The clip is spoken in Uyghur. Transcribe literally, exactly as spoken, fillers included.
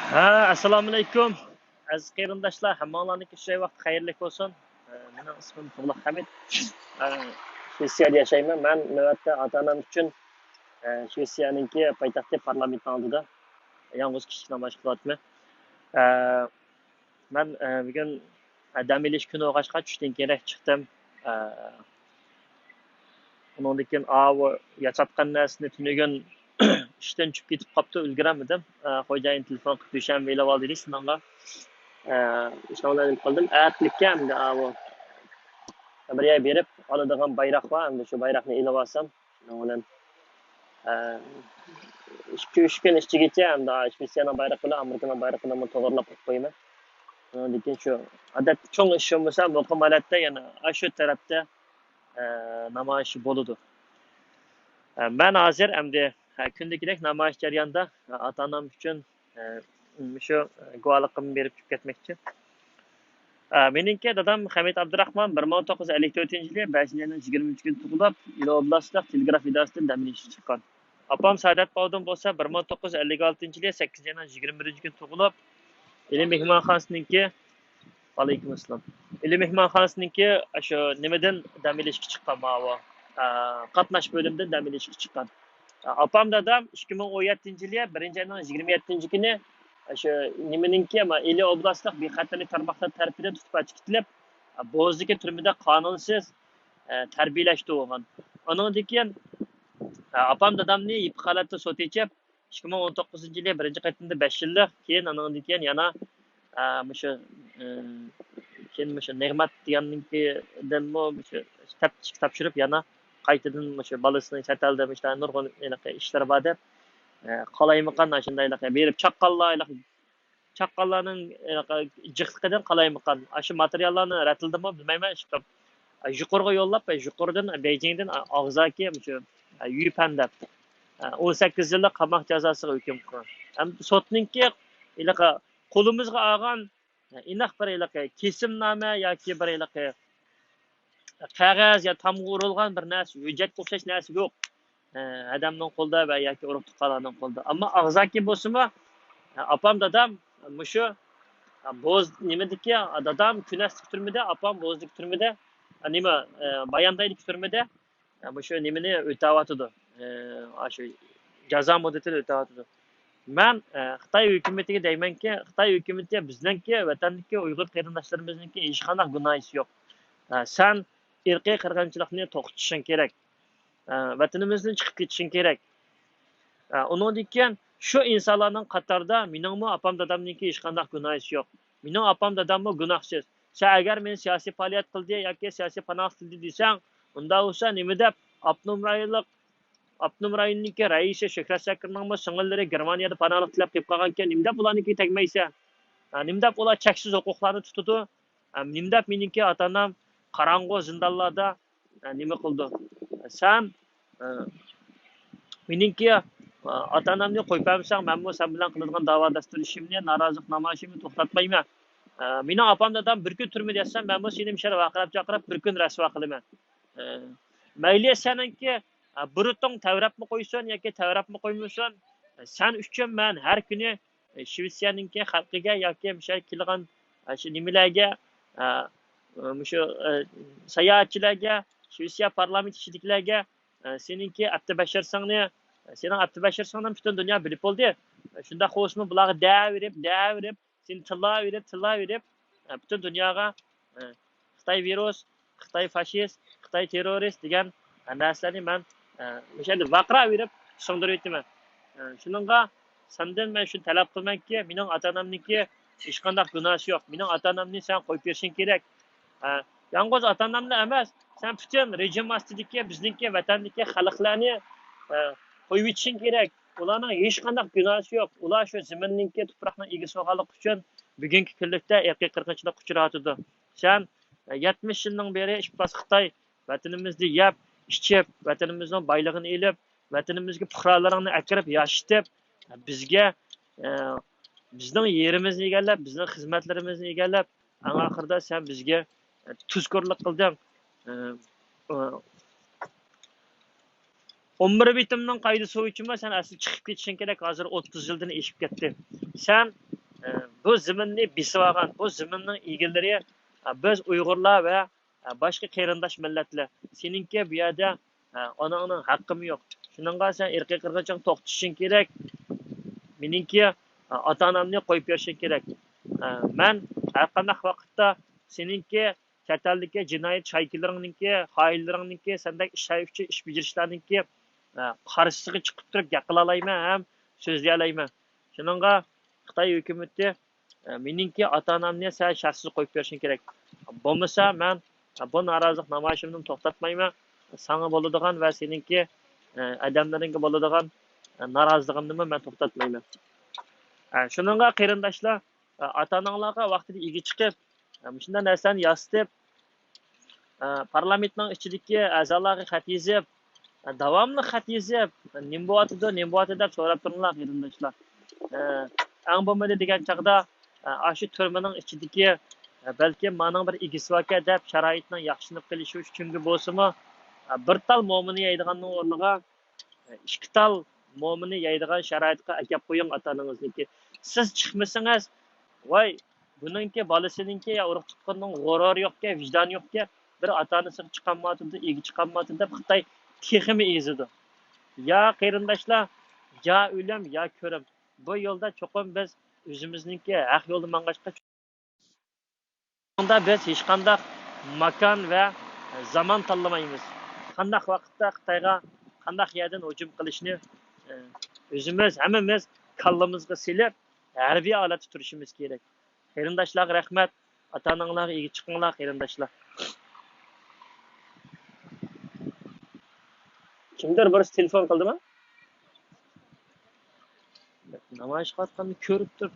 ھە، ئەسسالامۇئەلەيكۇم. ئەزىز قېرىنداشلار، ھەممىڭلارنىڭكى شۇ ۋاقتى خەيرلىك بولسۇن. ئە، مېنىڭ ئىسمىم تۇغلۇق ھەمىت. ئە، شىۋېتسىيەدە ياشايمەن. مەن نۆۋەتتە ئاتا-ئانام ئۈچۈن، ئە، شىۋېتسىيەنىڭكى پايتەختى پارلامېنتنىڭ ئالدىدا يالغۇز كىچىك نامايىش قىلىۋاتىمەن. ئە، مەن، ئە، بۈگۈن، ئە، دەم ئېلىش كۈنى بولغاچقا چۈشتىن كېيىنرەك چىقتىم. ئە، ئۇنىڭدىن كېيىن ئاۋۇ ياساتقان نەرسىنى تۈنۈگۈن ئىشتىن چۈشۈپ كېتىپ قاپتۇ، ئۈلگۈرەلمىدىم. ئە، خوجايىن تېلېفون قىلىپ دۈشەنبە ئېلىۋال دېدى سىنىڭغا. ئە، شۇنىڭ بىلەن نېمە قىلدىم. ئەتىلىككە ئەمدى ئاۋۇ بىر يەرگە بېرىپ ئالىدىغان بايراق بار، ئەمدى شۇ بايراقنى ئېلىۋالسام، شۇنىڭ بىلەن، ئە، ئىككى، ئۈچ كۈن ئىچىگىچە ئەمدى شىۋېتسىيەنىڭ بايرىقى بىلەن ئامېرىكىنىڭ بايرىقىنىمۇ توغرىلاپ قويىمەن. ئۇنىڭدىن كېيىن شۇ ئادەتتە چوڭ ئىش بولمىسا، مۇقىم ھالەتتە يەنە ئاشۇ تەرەپتە، ئە، نامايىش بولىدۇ. ئە، مەن ھازىر ئەمدى، ئە، كۈندىكىدەك نامايىش جەريانىدا، ئە، ئاتا-ئانام ئۈچۈن، ئە، مۇشۇ، ئە، گۇۋاھلىقىمنى بېرىپ چىقىپ كەتمەكچى. ئە، مېنىڭكى دادام خەمىت ئابدۇراخمان بىر مىڭ توققۇز يۈز ئەللىك تۆتىنچى يىلى بەشىنچى ئاينىڭ يىگىرمە ئۈچىنچى كۈنى تۇغۇلۇپ، ئىلى ئوبلاستلىق تېلېگراف ئىدارىسىدىن دەم ئېلىشقا چىققان. ئاپام سائادەت باۋۇدۇن بولسا بىر مىڭ توققۇز يۈز ئەللىك ئالتىنچى يىلى سەككىزىنچى ئاينىڭ يىگىرمە بىرىنچى كۈنى تۇغۇلۇپ، ئىلى مېھمانخانىسىنىڭكى، ۋەئەلەيكۇم ئەسسالام. ئىلى مېھمانخانىسىنىڭكى ئاشۇ نېمىدىن دەم ئېلىشقا چىققان ماۋۇ، ئە، قاتناش بۆلۈمىدىن دەم ئېلىشقا چىققان. ئاپام دادام ئىككى مىڭ ئون يەتتىنچى يىلى بىرىنچى ئاينىڭ يىگىرمە يەتتىنچى كۈنى شۇ نېمىنىڭكى، ئەمما ئىلى ئوبلاستلىق بىخەتەرلىك تارماقلىرى تەرىپىدىن تۇتۇپ ئەكېتىلىپ، بوزدىكى تۈرمىدە قانۇنسىز، ئە، تەربىيەلەشتۈرۈلگەن. ئۇنىڭدىن كېيىن، ئە، ئاپام دادامنى يېپىق ھالەتتە سوت ئېچىپ، ئىككى مىڭ ئون توققۇزىنچى يىلى بىرىنچى قېتىمدا بەش يىللىق، كېيىن ئۇنىڭدىن كېيىن يەنە، ئە، مۇشۇ، ئە، كېيىن مۇشۇ نېغمەت دېگەننىڭكىدىنمۇ مۇشۇ تەپتىشكە تاپشۇرۇپ، يەنە قايتىدىن مۇشۇ بالىسىنىڭ چەت ئەلدە مۇشۇنداق نۇرغۇن ھېلىقى ئىشلىرى بار دەپ، ئە، قالايمىقان ئاشۇنداق ھېلىقى بېرىپ چاققانلار، ھېلىقى چاققانلارنىڭ، ئە، جىقلىقىدىن قالايمىقان ئاشۇ ماتېرىياللارنى رەتلىدىمۇ بىلمەيمەن، ئىشقىلىپ، ئە، يۇقىرىغا يوللاپ، ئە، يۇقىرىدىن، ئە، بېيجىڭدىن، ئە، ئاغزاكى مۇشۇ، ئە، يۈپەن دەپ، ئە، ئون سەككىز يىللىق قاماق جازاسىغا ھۆكۈم قىلغان. ھەم سوتنىڭكى ھېلىقى قولىمىزغا ئالغان، ئە، ئېنىق بىر ھېلىقى كېسىمنامە ياكى بىر ھېلىقى قەغەز يا تامغا ئۇرۇلغان بىر نەرسە، ھۆججەتكە ئوخشاش نەرسە يوق. ئە، ئادەمنىڭ قولىدا ۋە ياكى ئۇرۇق-تۇغقانلارنىڭ قولىدا. ئەمما ئاغزاكى بولسىمۇ، ئە، ئاپام، دادام مۇشۇ، ئە، بوز-، نېمىدىكى، دادام كۈنەستىكى تۈرمىدە، ئاپام بوزدىكى تۈرمىدە، ئە، نېمە، ئە، باياندايدىكى تۈرمىدە، ئە، مۇشۇ نېمىنى ئۆتەۋاتىدۇ. ئە، ئاشۇ جازا مۇددىتىنى ئۆتەۋاتىدۇ. مەن، ئە، خىتاي ھۆكۈمىتىگە دەيمەنكى، خىتاي ھۆكۈمىتى بىزنىڭكى ۋەتەندىكى ئۇيغۇر قېرىنداشلىرىمىزنىڭكى ھېچقانداق گۇناھىسى يوق. ئە، سەن ئىرقىي قىرغىنچىلىقنى توختىتىشىڭ كېرەك. ئە، ۋەتىنىمىزدىن چىقىپ كېتىشىڭ كېرەك. ئە، ئۇنىڭدىن كېيىن شۇ ئىنسانلارنىڭ قاتارىدا مېنىڭمۇ ئاپام دادامنىڭكى ھېچقانداق گۇناھىسى يوق. مېنىڭ ئاپام داداممۇ گۇناھسىز. سەن ئەگەر مېنى سىياسىي پائالىيەت قىلدى ياكى سىياسىي پاناھلىق تىلىدى دېسەڭ، ئۇنداق بولسا نېمە دەپ ئاپتونوم رايونلۇق، ئاپتونوم رايوننىڭكى رەئىسى شۆھرەت زاكىرنىڭمۇ سىڭىللىرى گېرمانىيەدە پاناھلىق تىلەپ قېلىپ قالغانىكەن، نېمە دەپ ئۇلارنىڭكىگە تەگمەيسەن؟ ھە، نېمە دەپ ئۇلار چەكسىز ھوقۇقلارنى تۇتىدۇ؟ ھە، نېمە دەپ مېنىڭكى ئاتا-ئانام قاراڭغۇ زىندانلاردا، ھە، نېمە قىلىدۇ؟ سەن، ھە، مېنىڭكى، ھە، ئاتا-ئانامنى قويۇپ بەرمىسەڭ، مەنمۇ سەن بىلەن قىلىدىغان داۋاداشتۇرۇشۇمنى، نارازىلىق نامايىشىمنى توختاتمايمەن. ھە، مېنىڭ ئاپام دادام بىر كۈن تۈرمىدە ياتسا، مەنمۇ سېنى مۇشۇ يەردە ۋارقىراپ چاقىرىپ بىر كۈن رەسۋا قىلىمەن. ھە، مەيلى سېنىڭكى، ھە، بۇرۇتۇڭ تەۋرەپمۇ قويسۇن ياكى تەۋرەپمۇ قويمىسۇن، سەن ئۈچۈن مەن ھەر كۈنى شىۋېتسىيەنىڭكى خەلقىگە ياكى مۇشۇ كېلىدىغان، ئە، شۇ نېمىلەرگە، ئە، مۇشۇ، ئە، ساياھەتچىلەرگە، شىۋېتسىيە پارلامېنت ئىچىدىكىلەرگە، ئە، سېنىڭكى ئەپتىبەشىرسىڭنى، سېنىڭ ئەپتىبەشىرسىڭنى پۈتۈن دۇنيا بىلىپ بولدى. شۇنداق بولسىمۇ بۇلارغا دەۋېرىپ، دەۋېرىپ، سېنى تىللاۋېرىپ، تىللاۋېرىپ، ئە، پۈتۈن دۇنياغا، ئە، خىتاي ۋىرۇس، خىتاي فاشىست، خىتاي تېررورىست دېگەن، ئە، نەرسىلەرنى مەن، ئە، مۇشۇ يەردە ۋارقىراۋېرىپ سىڭدۈرۈۋېتىمەن. ئە، شۇنىڭغا سەندىن مەن شۇنى تەلەپ قىلىمەنكى، مېنىڭ ئاتا-ئانامنىڭكى ھېچقانداق گۇناھىسى يوق. مېنىڭ ئاتا-ئانامنى سەن قويۇپ بېرىشىڭ كېرەك. ئە، يالغۇز ئاتا-ئاناملا ئەمەس، سەن پۈتۈن رېجىم ئاستىدىكى، بىزنىڭكى ۋەتەندىكى خەلقلەرنى، ئە، قويۇۋېتىشىڭ كېرەك. ئۇلارنىڭ ھېچقانداق گۇناھىسى يوق. ئۇلار شۇ زېمىننىڭكى، تۇپراقنىڭ ئىگىسى بولغانلىقى ئۈچۈن بۈگۈنكى كۈنلۈكتە ئىرقىي قىرغىنچىلىققا ئۇچراۋاتىدۇ. سەن، ئە، يەتمىش يىلنىڭ بېرى ئىپلاس خىتاي ۋەتىنىمىزدە يەپ، ئىچىپ، ۋەتىنىمىزنىڭ بايلىقىنى ئېلىپ، ۋەتىنىمىزگە پۇقرالىرىڭنى ئەكىرىپ ياشىتىپ، بىزگە، ئە، بىزنىڭ يېرىمىزنى ئىگىلەپ، بىزنىڭ خىزمەتلىرىمىزنى ئىگىلەپ، ئەڭ ئاخىرىدا سەن بىزگە، ئە، تۇزكورلۇق قىلدىڭ. ئە، ئە، ئون بىر بېتىمنىڭ قايدىسى بويىچىمۇ سەن ئەسلى چىقىپ كېتىشىڭ كېرەك، ھازىر ئوتتۇز يىلدىن ئېشىپ كەتتى. سەن بۇ زېمىننى بېسىۋالغان، بۇ زېمىننىڭ ئىگىلىرى، ئە، بىز ئۇيغۇرلار ۋە، ئە، باشقا قېرىنداش مىللەتلەر. سېنىڭكى بۇ يەردە، ئە، ئاناڭنىڭ ھەققىمۇ يوق. شۇنىڭغا سەن ئىرقىي قىرغىنچىلىقنى توختىتىشىڭ كېرەك. مېنىڭكى، ئە، ئاتا-ئانامنى قويۇپ بېرىشىڭ كېرەك. ئە، مەن ھەر قانداق ۋاقىتتا سېنىڭكى چەت ئەلدىكى جىنايى شايكىلىرىڭنىڭكى، خائىنلىرىڭنىڭكى، سەندەك ئىش ئۈچۈن ئىش بېجىرىشلەرنىڭكى، ئە، قارشىسىغا چىقىپ تۇرۇپ گەپ قىلالايمەن ھەم سۆزلىيەلەيمەن. شۇنىڭغا خىتاي ھۆكۈمىتى، ئە، مېنىڭكى ئاتا-ئانامنى سەن شەرتسىز قويۇپ بېرىشىڭ كېرەك. بولمىسا مەن بۇ نارازىلىق نامايىشىمنى توختاتمايمەن. ساڭا بولىدىغان ۋە سېنىڭكى، ئە، ئادەملىرىڭگە بولىدىغان، ئە، نارازىلىقىمنىمۇ مەن توختاتمايمەن. ئە، شۇنىڭغا قېرىنداشلار، ئاتا-ئاناڭلارغا ۋاقتىدا ئىگە چىقىپ، مۇشۇنداق نەرسىلەرنى ياسىتىپ، پارلامېنتنىڭ ئىچىدىكى ئەزالارغا خەت يېزىپ، داۋاملىق خەت يېزىپ، نېمە بولۇۋاتىدۇ، نېمە بولۇۋاتىدۇ دەپ سوراپ تۇرۇڭلار، قېرىنداشلار. ئەڭ بولمىدى دېگەن چاغدا، ئاشۇ تۈرمىنىڭ ئىچىدىكى، بەلكىم مانىڭ بىر ئىگىسى باركەن دەپ شارائىتنىڭ ياخشىلىنىپ قېلىشى ئۈچۈنگە بولسىمۇ، بىر تال مومىنى يەيدىغاننىڭ ئورنىغا، ئىككى تال مومىنى يەيدىغان شارائىتقا ئەكەپ قويۇڭ ئاتا-ئانىڭىزنىڭكى. سىز چىقمىسىڭىز، ۋاي، بۇنىڭكى بالىسىنىڭكى يا ئۇرۇق تۇغقىنىنىڭ غۇرۇرى يوقكەن، ۋىجدانى يوقكەن، بىر ئاتا-ئانىسىغا چىقالمايۋاتىدۇ، ئىگە چىقالمايۋاتىدۇ دەپ خىتاي تېخىمۇ ئېزىدۇ. يا قېرىنداشلار، يا ئۆلۈم، يا كۆرۈم. بۇ يولدا چوقۇم بىز ئۆزىمىزنىڭكى ھەق يولدا ماڭغاچقا، شۇنىڭدا بىز ھېچقانداق ماكان ۋە زامان تاللىمايمىز. قانداق ۋاقىتتا خىتايغا قانداق يەردىن ھۇجۇم قىلىشنى، ئە، ئۆزىمىز، ھەممىمىز كاللىمىزغا سېلىپ، ھەربىي ھالەتتە تۇرۇشىمىز كېرەك. قېرىنداشلارغا رەھمەت، ئاتا-ئاناڭلارغا ئىگە چىقىڭلار، قېرىنداشلار. كىمدۇر بىرسى تېلېفون قىلدىمۇ؟ نامايىش قىلىۋاتقاننى كۆرۈپ تۇر.